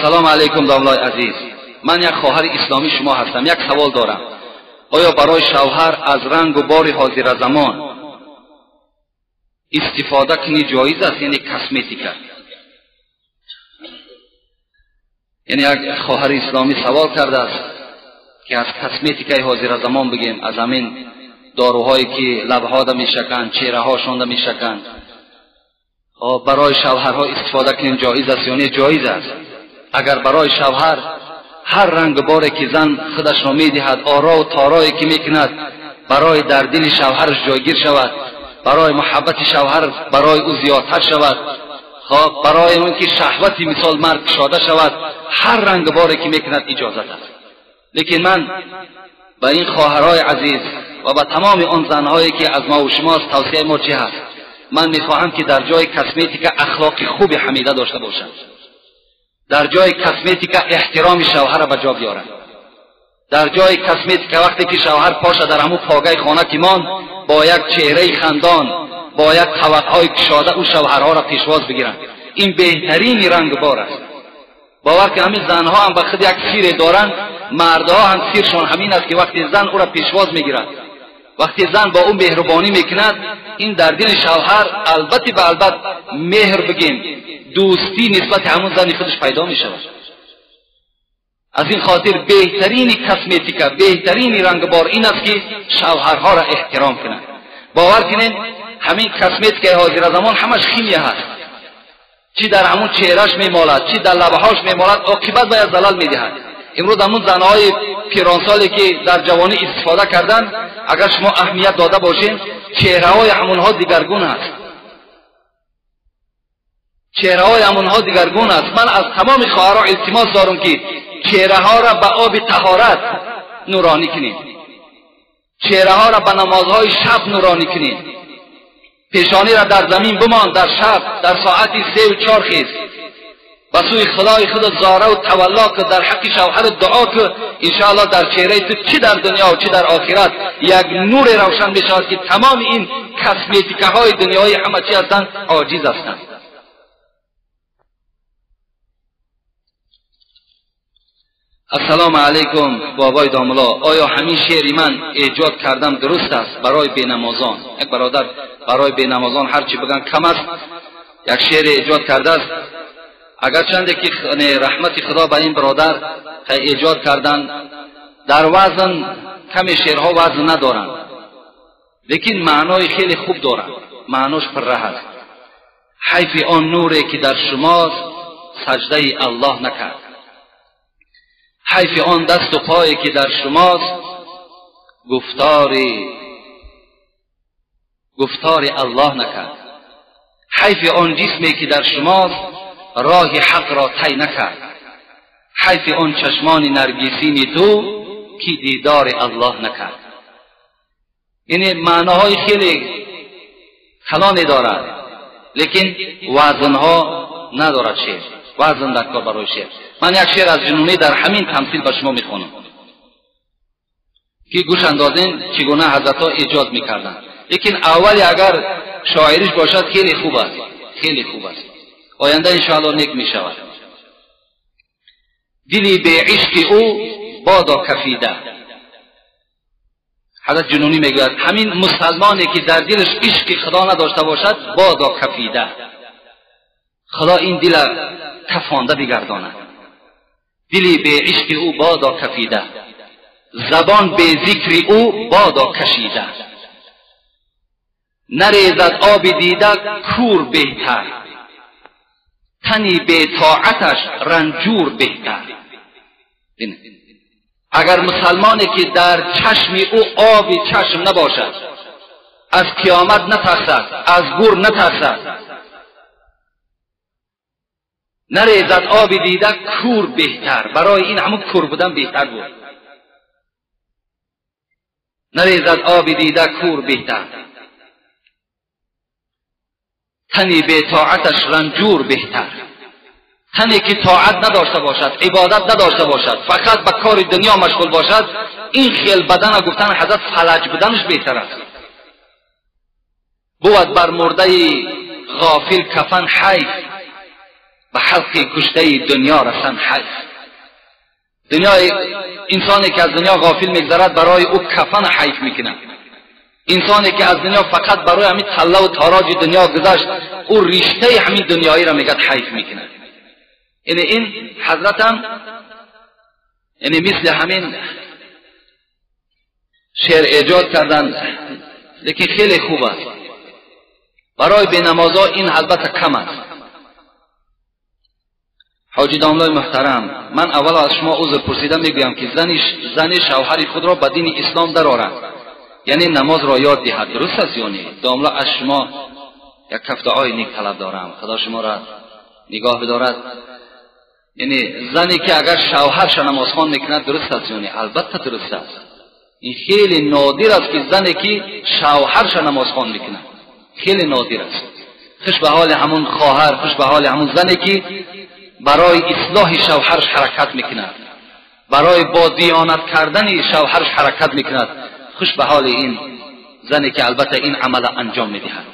Ассалому алайкум домлаи азиз, ман як хоҳари исломии шумо ҳастам. Як савол дорам. Оё барои шавҳар аз рангу бори ҳозиразамон истифода кунӣ ҷоиз аст, яъне косметика? Яъне як хоҳари исломӣ савол кардааст ки аз косметикаи ҳозиразамон бигем, аз ҳамин доруҳое ки лабҳода мешаканд, чеҳраҳошонда мешаканд, барои шавҳарҳо истифода кунем ҷоиз аст ё не? Ҷоиз аст. Агар барои шавҳар ҳар ранг боре ки зан худашро медиҳад, орову торое ки мекунад, барои дар дили шавҳараш ҷойгир шавад, барои муҳаббати шавҳар барои ӯ зиёдтар шавад, хоб барои он ки шаҳвати мисол мард кушода шавад, ҳар ранг боре ки мекунад иҷозат аст. Лекин ман ба ин хоҳарҳои азиз ва ба тамоми он занҳое ки аз мо ва шумост, тавсияи мо чӣ ҳаст? Ман мехоҳам ки дар ҷои косметика ахлоқи хуби ҳамида дошта бошанд, дар ҷои косметика эҳтироми шавҳарро ба ҷо биёранд, дар ҷои косметика вақте ки шавҳар поша дар ҳамун погаи хона ки монд, бо як чеҳраи хандон, бо як қаватҳои кушода ӯ шавҳарҳоро пешвоз бигиранд. Ин беҳтарини рангбор аст. Бовар ки ҳамин занҳо ҳам ба худ як сире доранд, мардҳо ҳам сиршон ҳамин аст ки вақте зан ӯро пешвоз мегирад, вақте зан бо ӯ меҳрубонӣ мекунад, ин дар дили шавҳар албатта ба албат меҳр бигем, дӯстӣ нисбати ҳамун зани худаш пайдо мешавад. Аз ин хотир беҳтарини косметика, беҳтарини рангбор ин аст ки шавҳарҳоро эҳтиром кунанд. Бовар кунед, ҳамин косметикаи ҳозиразамон ҳамаш химия ҳаст. Чӣ дар ҳамун чеҳраш мемолад, чӣ дар лабҳош мемолад, оқибат бояд залал медиҳад. Имрӯз ҳамун занҳои пиронсоле ки дар ҷавонӣ истифода карданд, агар шумо аҳамият дода бошед, чеҳраҳои ҳамонҳо дигаргун аст. Чеҳраҳои ҳамонҳо дигаргун аст. Ман аз тамоми хоҳарҳо илтимос дорам ки чеҳраҳоро ба оби таҳорат нуронӣ кунед, чеҳраҳоро ба намозҳои шаб нуронӣ кунед, пешониро дар замин бимон, дар шаб дар соати 3 ва 4 хез, ба сӯи худои худ зораву тавалло ку, дар ҳаққи шавҳар дуо ку. Иншоаллоҳ дар чеҳраи ту чӣ дар дунё ва чӣ дар охират як нуре равшан мешавад ки тамоми ин косметикаҳои дунёӣ ҳама чӣ ҳастанд, оҷиз ҳастанд. Ассалому алайкум бобои домулло, оё ҳамин шеъри ман эҷод кардам дуруст аст барои бенамозон? Як бародар барои бенамозон ҳар чӣ биган кам аст, як шеъре эҷод кардааст. Агарчанде ки раҳмати худо ба ин бародар эҷод кардан, дар вазн каме шеърҳо вазн надоранд, лекин маънои хеле хуб доранд, маънош пурра ҳаст. Ҳайфи он нуре ки дар шумост саҷдаи аллоҳ накард, ҳайфи он дасту пое ки дар шумост гуфтори аллоҳ накард, ҳайфи он ҷисме ки дар шумост роҳи ҳақро тай накард, ҳайфи он чашмони наргисини ту ки дидори аллоҳ накард. Яъне маъноҳои хеле калоне дорад, лекин вазнҳо надорад шеър, вазн дар кор барои шеър. Ман як шеър аз ҷунунӣ дар ҳамин тамсил ба шумо мехонам ки гӯш андозем чӣ гуна ҳазратҳо эҷод мекарданд. Лекин аввали агар шоириш бошад хеле хуб аст, хеле хуб аст. Оянда иншоаллоҳ нек мешавад. Дили беишқи ӯ бодо кафида. Ҳазрат ҷунунӣ мегӯяд ҳамин мусалмоне ки дар дилаш ишқи худо надошта бошад, бодо кафида, худо ин дила кафонда бигардонад. Дили беишқи ӯ бодо кафида, забон безикри ӯ бодо кашида, нарезад оби дида кур беҳтар, тани бетоаташ ранҷур беҳтар. Агар мусалмоне ки дар чашми ӯ оби чашм набошад, аз қиёмат натарсад, аз гур натарсад, нарезад оби дида кур беҳтар. Барои ин ҳамун кур будан беҳтар буд. Нарезад оби дида кур беҳтар, тани бетоаташ ранҷур беҳтар. Тане ки тоат надошта бошад, ибодат надошта бошад, фақат ба кори дунё машғул бошад, ин хел бадана гуфтан ҳазрат фалаҷ буданаш беҳтар аст. Бувад бар мурдаи ғофил кафан ҳайф, به حلق کشته دنیا رسن حیف. دنیای انسانی که از دنیا غافل میگذرد برای او کفن حیف میکنه. انسانی که از دنیا فقط برای همین طله و تاراج دنیا گذشت، او ریشته همین دنیایی را میگد حیف میکنه. یعنی این حضرتم یعنی مثل همین شعر ایجاد کردن، لیکن خیلی خوب است. برای بینمازا این البته کم است. حاجی داملای محترم، من اول از شما عذر پرسیده میگویم که زن شوهر خود را به دین اسلام درآورد، یعنی نماز را یاد دهد، درست است یا نه؟ داملا از شما یک کف دعای نیک طلب دارم، خدا شما را نگاه بدارد. یعنی زنی که اگر شوهرش نمازخوان میکند درست است یا نه؟ البته درست است. این خیلی نادر است که زنی که شوهرش نمازخوان میکند، خیلی نادر است. خوش به حال همون خواهر، خوش به حال همون زنی که برای اصلاح شوهرش حرکت میکند، برای با دیانت کردن شوهرش حرکت میکند. خوش به حال این زنی که البته این عمل انجام میدهد.